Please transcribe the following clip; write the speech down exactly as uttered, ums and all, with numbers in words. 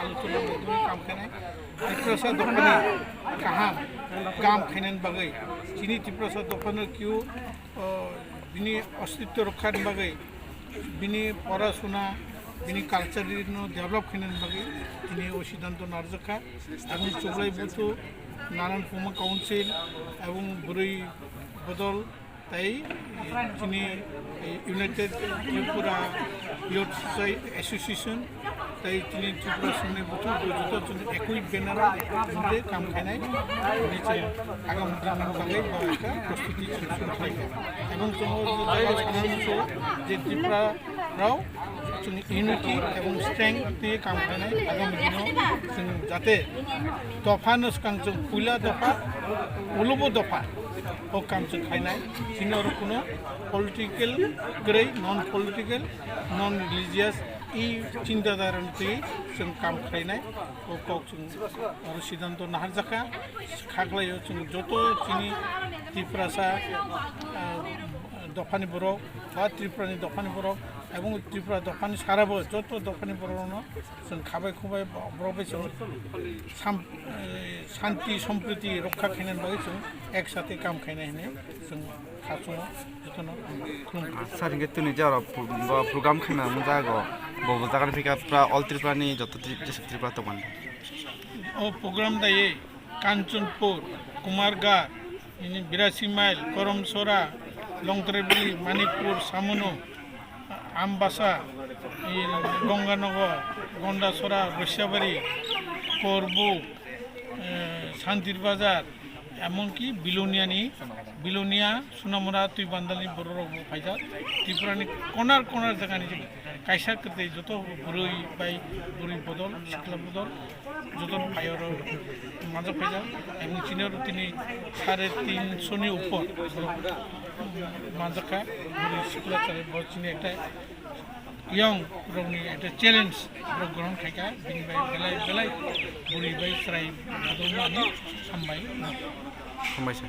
Alochona maidhyame kam khainai. Tiprasa dophani kaham kam khainani bagwi, chini Tiprasa dophano kiu, o, bini ostitto rokkhani bagwi, bini porasuna, bini culture no develop khainani bagwi tini o siddhanto narwkha. Aboni chuglai buthu Naran Puma Council ebong bwrwi bodol tai chini United Tripura Youth Soci-, Association tai chini Tripura Songni buthu bo joto chini ekoi banner o mode kam khainai. Bini chini agam dinni bagwi bo ekta prostuti chini suru khlaikha. Ebong chwng o jaga sanani se je Tripura rao chwng unity ebong strength twi kam khainai. Agami dino chwng jate dopha no swkang chwng puila dopha, ulubo dopha o kam chwng khainai. Chini oro kuno political kwrwi, non political, non religious i chinta dhara twi chwng kam khlainai. O kok chwng oro siddhanto naharjakha. Khaklaio chwng joto chini Tiprasa, ah, dophani borok ba Tripurani dophani borok ebong Tripura dophani sarabo joto dophani borokno chwng khabai khubai bo-, borok bai chwng sam-, eh, shanti sompriti rokha khainani bagwi chwng ek sathe kam khainai hinwi chwng khachungo jotono khulumkha. Sir, hinkhe tini je oro pro-, bo program khaina wngjago, bo bo jaga ni phika pura all Tripura ni joto Tri-, Tripura tongmani. O program dai Kanchanpur, Kumarghat, ini Birasi Mile, Koromsora, Longtrebili, Manikpur, Samono, Ambasa, i Gonganagar, Gondasora, Roisabari, Korbu, eh, Santir Bazar, emonki Biloniani, Bilonia, Sunamura, Tuibandalni bororok bo phaijak. Tripurani konar konar jagani kaisa kwtwi joto bwrwi bai bwrwi bodol, sikla bodol, jotono phai oro manjak phaijak. Ebong chini oro tini sare tinsho ni upor borok manjakha. Bwrwi sikla chwrai bo chini ekta young rokni ekta challenge borok grohon khaikha. Bini bai belai belai bwrwi bai chwrai bodol mani hambai. Hambai sir.